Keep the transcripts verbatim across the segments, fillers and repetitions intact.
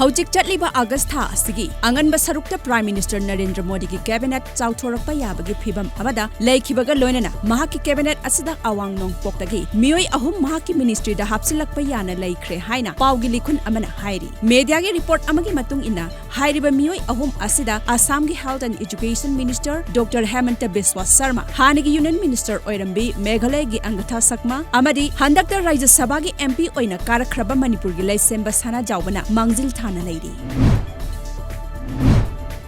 ꯍꯧꯖꯤꯛ ꯆꯠꯂꯤꯕ ꯑꯥꯒꯁ ꯊꯥ ꯑꯁꯤꯒꯤ ꯑꯉꯟꯕ ꯁꯔꯨꯛꯇ Prime Minister ꯅꯔꯦꯟꯗ꯭ꯔ ꯃꯣꯗꯤꯒꯤ cabinet ꯆꯥꯎꯊꯣꯔꯛꯄ ꯌꯥꯕꯒꯤ ꯐꯤꯚꯝ ꯑꯃꯗ ꯂꯩꯈꯤꯕꯒ ꯂꯣꯏꯅꯅ ꯃꯍꯥꯛꯀꯤ cabinet ꯑꯁꯤꯗ ꯑꯋꯥꯡ ꯅꯣꯡꯄꯣꯛꯇꯒꯤ ꯃꯤꯑꯣꯏ ꯑꯍꯨꯝ ꯃꯍꯥꯛꯀꯤ ministryꯗ ꯍꯥꯞꯆꯤꯜꯂꯛꯄ ꯌꯥꯅ ꯂꯩꯈ꯭ꯔꯦ ꯍꯥꯏꯅ ꯄꯥꯎꯒꯤ ꯂꯤꯈꯨꯟ ꯑꯃꯅ ꯍꯥꯏꯔꯤ꯫ Mediaꯒꯤ report ꯑꯃꯒꯤ ꯃꯇꯨꯡ ꯏꯟꯅ, ꯍꯥꯏꯔꯤꯕ ꯃꯤꯑꯣꯏ ꯑꯍꯨꯝ ꯑꯁꯤꯗ ꯑꯁꯥꯝꯒꯤ Health and Education Minister Doctor ꯍꯦꯃꯟꯇ ꯕꯤꯁ꯭ꯋꯥ Sharma, ꯍꯥꯟꯅꯒꯤ Union Minister ꯑꯣꯏꯔꯝꯕꯤ ꯃꯦꯘꯥꯂꯌꯒꯤ ꯑꯪꯒꯊꯥ ꯁꯛꯃꯥ ꯑꯃꯗꯤ ꯍꯟꯗꯛꯇ ꯔꯥꯖ꯭ꯌ ꯁꯚꯥꯒꯤ MP ꯑꯣꯏꯅ ꯀꯥꯔꯛꯈ꯭ꯔꯕ ꯃꯅꯤꯄꯨꯔꯒꯤ ꯂꯩꯁꯦꯝꯕ ꯁꯅꯥꯖꯥꯎꯕꯅ ꯃꯥꯡꯖꯤꯜ ꯊꯥꯅ ꯂꯩꯔꯤ꯫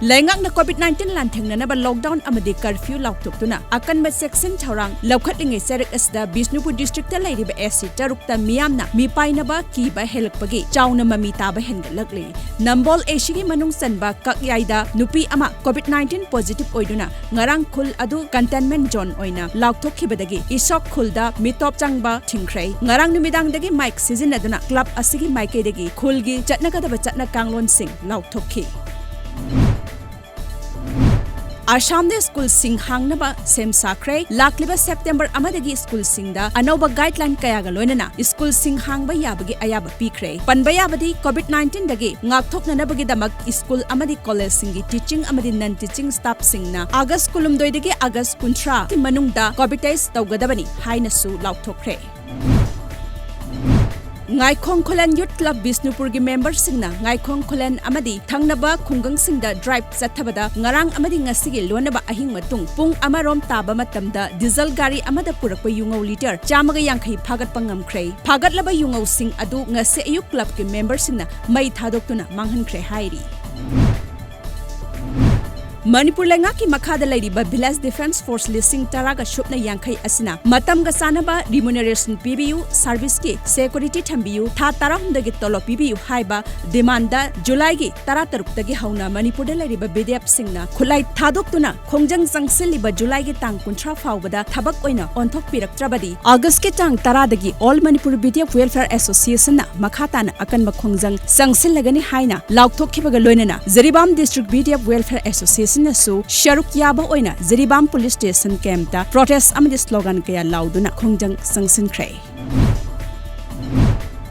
ꯂꯩꯉꯥꯛꯅ COVID nineteen ꯂꯥꯟꯊꯦꯡꯅꯅꯕ lockdown ꯑꯃꯗꯤ curfew ꯂꯥꯎꯊꯣꯛꯇꯨꯅ ꯑꯀꯟꯕ ꯆꯦꯛꯁꯤꯟ ꯊꯧꯔꯥꯡ ꯂꯧꯈꯠꯂꯤꯉꯩ ꯆꯔꯛ ꯑꯁꯤꯗ ꯕꯤꯁꯅꯨꯄꯨꯔ districtꯇ ꯂꯩꯔꯤꯕ AC ꯇꯔꯨꯛꯇ ꯃꯤꯌꯥꯝꯅ ꯃꯤꯄꯥꯏꯅꯕ ꯀꯤꯕ ꯍꯦꯜꯂꯛꯄꯒꯤ ꯆꯥꯎꯅ ꯃꯃꯤ ꯇꯥꯕ ꯍꯦꯟꯒꯠꯂꯛꯂꯤ꯫ ꯅꯝꯕꯣꯜ ACꯒꯤ ꯃꯅꯨꯡ ꯆꯟꯕ ꯀꯛꯌꯥꯏꯗ ꯅꯨꯄꯤ ꯑꯃ COVID nineteen positive ꯑꯣꯏꯗꯨꯅ ꯉꯔꯥꯡ ꯈꯨꯜ ꯑꯗꯨ containment zone ꯑꯣꯏꯅ ꯂꯥꯎꯊꯣꯛꯈꯤꯕꯗꯒꯤ ꯏꯁꯣꯛ ꯈꯨꯜꯗ ꯃꯤꯇꯣꯞ ꯆꯪꯕ ꯊꯤꯡꯈ꯭ꯔꯦ꯫ ꯉꯔꯥꯡ ꯅꯨꯃꯤꯗꯥꯡꯗꯒꯤ mike ꯁꯤꯖꯤꯟꯅꯗꯨꯅ club ꯑꯁꯤꯒꯤ ꯃꯥꯏꯀꯩꯗꯒꯤ ꯈꯨꯜꯒꯤ ꯆꯠꯅꯒꯗꯕ ꯆꯠꯅ ꯀꯥꯡꯂꯣꯟꯁꯤꯡ ꯂꯥꯎꯊꯣꯛꯈꯤ꯫ ꯑꯁꯥꯝꯗ ꯁ꯭ꯀꯨꯜꯁꯤꯡ ꯍꯥꯡꯅꯕ ꯁꯦꯝ ꯁꯥꯈ꯭ꯔꯦ꯫ ꯂꯥꯛꯂꯤꯕ ꯁꯦꯞꯇꯦꯝꯕꯔ ꯑꯃꯗꯒꯤ ꯁ꯭ꯀꯨꯜꯁꯤꯡꯗ ꯑꯅꯧꯕ guideline ꯀꯌꯥꯒ ꯂꯣꯏꯅꯅ ꯁ꯭ꯀꯨꯜꯁꯤꯡ ꯍꯥꯡꯕ ꯌꯥꯕꯒꯤ ꯑꯌꯥꯕ ꯄꯤꯈ꯭ꯔꯦ꯫ ꯄꯟꯕ ꯌꯥꯕꯗꯤ, COVID nineteenꯗꯒꯤ ꯉꯥꯛꯊꯣꯛꯅꯅꯕꯒꯤꯗꯃꯛ ꯁ꯭ꯀꯨꯜ ꯑꯃꯗꯤ ꯀꯣꯂꯦꯖꯁꯤꯡꯒꯤ teaching ꯑꯃꯗꯤ non teaching staffꯁꯤꯡꯅ ꯑꯥꯒꯁ ꯀꯨꯟꯍꯨꯝꯗꯣꯏꯗꯒꯤ ꯑꯥꯒꯁ ꯀꯨꯟꯊ꯭ꯔꯥꯒꯤ ꯃꯅꯨꯡꯗ COVID test ꯇꯧꯒꯗꯕꯅꯤ ꯍꯥꯏꯅꯁꯨ ꯂꯥꯎꯊꯣꯛꯈ꯭ꯔꯦ꯫ ꯉꯥꯏꯈꯣꯡ ꯈꯨꯂꯦꯟ Youth Club ꯕꯤꯁꯅꯨꯄꯨꯔꯒꯤ memberꯁꯤꯡꯅ ꯉꯥꯏꯈꯣꯡ ꯈꯨꯂꯦꯟ ꯑꯃꯗꯤ ꯊꯪꯅꯕ ꯈꯨꯡꯒꯪꯁꯤꯡꯗ drive ꯆꯠꯊꯕꯗ ꯉꯔꯥꯡ ꯑꯃꯗꯤ ꯉꯁꯤꯒꯤ ꯂꯣꯟꯅꯕ ꯑꯍꯤꯡ ꯃꯇꯨꯡ ꯄꯨꯡ ꯑꯃꯔꯣꯝ ꯇꯥꯕ ꯃꯇꯝꯗ diesel ꯒꯥꯔꯤ ꯑꯃꯗ ꯄꯨꯔꯛꯄ ꯌꯨꯉꯧ litre ꯆꯥꯝꯃꯒ ꯌꯥꯡꯈꯩ ꯐꯥꯒꯠꯄ ꯉꯝꯈ꯭ꯔꯦ꯫ ꯐꯥꯒꯠꯂꯕ ꯌꯨꯉꯧꯁꯤꯡ ꯑꯗꯨ ꯉꯁꯤ ꯑꯌꯨꯛ clubꯀꯤ memberꯁꯤꯡꯅ ꯃꯩ ꯊꯥꯗꯣꯛꯇꯨꯅ ꯃꯥꯡꯍꯟꯈ꯭ꯔꯦ ꯍꯥꯏꯔꯤ꯫ ꯃꯅꯤꯄꯨꯔ ꯂꯩꯉꯥꯛꯀꯤ ꯃꯈꯥꯗ ꯂꯩꯔꯤꯕ Village Defence Force ꯂꯤꯁꯤꯡ ꯇꯔꯥꯒ ꯁꯨꯞꯅ ꯌꯥꯡꯈꯩ ꯑꯁꯤꯅ ꯃꯇꯝꯒ ꯆꯥꯟꯅꯕ remuneration ꯄꯤꯕꯤꯌꯨ, serviceꯀꯤ security ꯊꯝꯕꯤꯌꯨ, ꯊꯥ ꯇꯔꯥꯍꯨꯝꯗꯣꯏꯒꯤ ꯇꯣꯂꯣꯞ ꯄꯤꯕꯤꯌꯨ ꯍꯥꯏꯕ demandꯗ ꯖꯨꯂꯥꯏꯒꯤ ꯇꯔꯥꯇꯔꯨꯛꯇꯒꯤ ꯍꯧꯅ ꯃꯅꯤꯄꯨꯔꯗ ꯂꯩꯔꯤꯕ VDFꯁꯤꯡꯅ ꯈꯨꯠꯂꯥꯏ ꯊꯥꯗꯣꯛꯇꯨꯅ ꯈꯣꯡꯖꯪ ꯆꯪꯁꯤꯜꯂꯤꯕ ꯖꯨꯂꯥꯏꯒꯤ ꯇꯥꯡ ꯀꯨꯟꯊ꯭ꯔꯥ ꯐꯥꯎꯕꯗ ꯊꯕꯛ ꯑꯣꯏꯅ ꯑꯣꯟꯊꯣꯛꯄꯤꯔꯛꯇ꯭ꯔꯕꯗꯤ ꯑꯥꯒꯁꯀꯤ ꯇꯥꯡ ꯇꯔꯥꯗꯒꯤ All Manipur VDF Welfare Associationꯅ ꯃꯈꯥ ꯇꯥꯅ ꯑꯀꯟꯕ ꯈꯣꯡꯖꯪ ꯆꯪꯁꯤꯜꯂꯒꯅꯤ ꯍꯥꯏꯅ ꯂꯥꯎꯊꯣꯛꯈꯤꯕꯒ ꯂꯣꯏꯅꯅ ꯖꯤꯔꯤꯕꯥꯝ District VDF Welfare Associationꯅꯁꯨ ꯁꯔꯨꯛ ꯌꯥꯕ ꯑꯣꯏꯅ ꯖꯤꯔꯤꯕꯥꯝ Police Station campꯇ protest ꯑꯃꯗꯤ slogan ꯀꯌꯥ ꯂꯥꯎꯗꯨꯅ ꯈꯣꯡꯖꯪ ꯆꯪꯁꯤꯟꯈ꯭ꯔꯦ꯫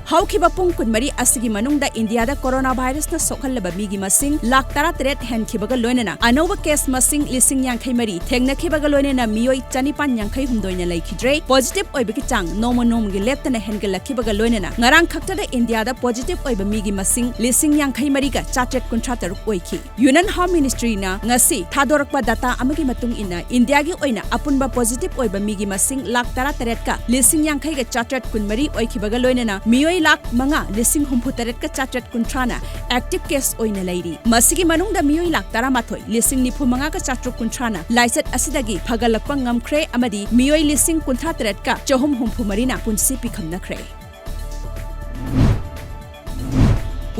ꯍꯧꯈꯤꯕ ꯄꯨꯡ ꯀꯨꯟꯃꯔꯤ ꯑꯁꯤꯒꯤ ꯃꯅꯨꯡꯗ ꯏꯟꯗꯤꯌꯥꯗ ꯀꯣꯔꯣꯅꯥ ꯚꯥꯏꯔꯁꯅ ꯁꯣꯛꯍꯜꯂꯕ ꯃꯤꯒꯤ ꯃꯁꯤꯡ ꯂꯥꯈ ꯇꯔꯥꯇꯔꯦꯠ ꯍꯦꯟꯈꯤꯕꯒ ꯂꯣꯏꯅꯅ ꯑꯅꯧꯕ ꯀꯦꯁ ꯃꯁꯤꯡ ꯂꯤꯁꯤꯡ ꯌꯥꯡꯈꯩ ꯃꯔꯤ ꯊꯦꯡꯅꯈꯤꯕꯒ ꯂꯣꯏꯅꯅ ꯃꯤꯑꯣꯏ ꯆꯅꯤꯄꯥꯟ ꯌꯥꯡꯈꯩ ꯍꯨꯝꯗꯣꯏꯅ ꯂꯩꯈꯤꯗ꯭ꯔꯦ꯫ ꯄꯣꯖꯤꯇꯤꯚ ꯑꯣꯏꯕꯒꯤ ꯆꯥꯡ ꯅꯣꯡꯃ ꯅꯣꯡꯃꯒꯤ ꯂꯦꯞꯇꯅ ꯍꯦꯟꯒꯠꯂꯛꯈꯤꯕꯒ ꯂꯣꯏꯅꯅ ꯉꯔꯥꯡ ꯈꯛꯇꯗ ꯏꯟꯗꯤꯌꯥꯗ ꯄꯣꯖꯤꯇꯤꯚ ꯑꯣꯏꯕ ꯃꯤꯒꯤ ꯃꯁꯤꯡ ꯂꯤꯁꯤꯡ ꯌꯥꯡꯈꯩ ꯃꯔꯤꯒ ꯆꯥꯇ꯭ꯔꯦꯠ ꯀꯨꯟꯊ꯭ꯔꯥ ꯇꯔꯨꯛ ꯑꯣꯏꯈꯤ꯫ ꯌꯨꯅꯤꯌꯟ ꯍꯣꯝ ꯃꯤꯅꯤꯁꯇ꯭ꯔꯤꯅ ꯉꯁꯤ ꯊꯥꯗꯣꯔꯛꯄ ꯗꯥꯇꯥ ꯑꯃꯒꯤ ꯃꯇꯨꯡ ꯏꯟꯅ, ꯏꯟꯗꯤꯌꯥꯒꯤ ꯑꯣꯏꯅ ꯑꯄꯨꯟꯕ ꯄꯣꯖꯤꯇꯤꯚ ꯑꯣꯏꯕ ꯃꯤꯒꯤ ꯃꯁꯤꯡ ꯂꯥꯈ ꯇꯔꯥꯇꯔꯦꯠꯀ ꯂꯤꯁꯤꯡ ꯌꯥꯡꯈꯩꯒ ꯆꯥꯇ꯭ꯔꯦꯠ ꯀꯨꯟꯃꯔꯤ ꯑꯣꯏꯈꯤꯕꯒ ꯂꯣꯏꯅꯅ ꯃꯤꯑꯣꯏ ꯂꯥꯈ ꯃꯉꯥ ꯂꯤꯁꯤꯡ ꯍꯨꯝꯐꯨ ꯇꯔꯦꯠꯀ ꯆꯥꯇ꯭ꯔꯦꯠ ꯀꯨꯟꯊ꯭ꯔꯥꯅ ꯑꯦꯛꯇꯤꯚ ꯀꯦꯁ ꯑꯣꯏꯅ ꯂꯩꯔꯤ꯫ ꯃꯁꯤꯒꯤ ꯃꯅꯨꯡꯗ ꯃꯤꯑꯣꯏ ꯂꯥꯈ ꯇꯔꯥꯃꯥꯊꯣꯏ ꯂꯤꯁꯤꯡ ꯅꯤꯐꯨ ꯃꯉꯥꯒ ꯆꯥꯇ꯭ꯔꯨꯛ ꯀꯨꯟꯊ꯭ꯔꯥꯅ ꯂꯥꯏꯆꯠ ꯑꯁꯤꯗꯒꯤ ꯐꯒꯠꯂꯛꯄ ꯉꯝꯈ꯭ꯔꯦ ꯑꯃꯗꯤ ꯃꯤꯑꯣꯏ ꯂꯤꯁꯤꯡ ꯀꯨꯟꯊ꯭ꯔꯥ ꯇꯔꯦꯠꯀ ꯆꯍꯨꯝ ꯍꯨꯝꯐꯨ ꯃꯔꯤꯅ ꯄꯨꯟꯁꯤ ꯄꯤꯈꯝꯅꯈ꯭ꯔꯦ꯫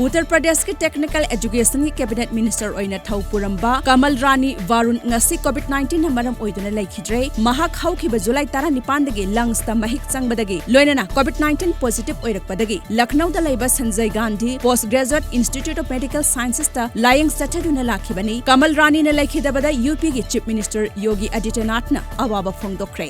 ꯎꯠꯇꯔ ꯄ꯭ꯔꯗꯦꯁꯀꯤ ꯇꯦꯛꯅꯤꯀꯦꯜ ꯑꯦꯖꯨꯀꯦꯁꯟꯒꯤ ꯀꯦꯕꯤꯅꯦꯠ ꯃꯤꯅꯤꯁꯇꯔ ꯑꯣꯏꯅ ꯊꯧ ꯄꯨꯔꯝꯕ ꯀꯃꯜ ꯔꯥꯅꯤ ꯚꯥꯔꯨꯟ ꯉꯁꯤ ꯀꯣꯚꯤꯗ ꯅꯥꯏꯟꯇꯤꯟꯅ ꯃꯔꯝ ꯑꯣꯏꯗꯨꯅ ꯂꯩꯈꯤꯗ꯭ꯔꯦ꯫ ꯃꯍꯥꯛ ꯍꯧꯈꯤꯕ ꯖꯨꯂꯥꯏ ꯇꯔꯥꯅꯤꯄꯥꯟꯗꯒꯤ ꯂꯪꯁꯇ ꯃꯍꯤꯛ ꯆꯪꯕꯗꯒꯤ ꯂꯣꯏꯅꯅ ꯀꯣꯚꯤꯗ ꯅꯥꯏꯟꯇꯤꯟ ꯄꯣꯖꯤꯇꯤꯚ ꯑꯣꯏꯔꯛꯄꯗꯒꯤ ꯂꯈꯅꯧꯗ ꯂꯩꯕ Sanjay Gandhi post graduate institute of medical ꯁꯥꯏꯟꯁꯦꯁꯇ ꯂꯥꯌꯦꯡ ꯆꯠꯊꯗꯨꯅ ꯂꯥꯛꯈꯤꯕꯅꯤ꯫ ꯀꯃꯜ ꯔꯥꯅꯤꯅ ꯂꯩꯈꯤꯗꯕꯗ ꯌꯨ ꯄꯤꯒꯤ ꯆꯤꯐ ꯃꯤꯅꯤꯁꯇꯔ ꯌꯣꯒꯤ ꯑꯥꯗꯤꯇ꯭ꯌꯅꯥꯊꯅ ꯑꯋꯥꯕ ꯐꯣꯡꯗꯣꯛꯈ꯭ꯔꯦ꯫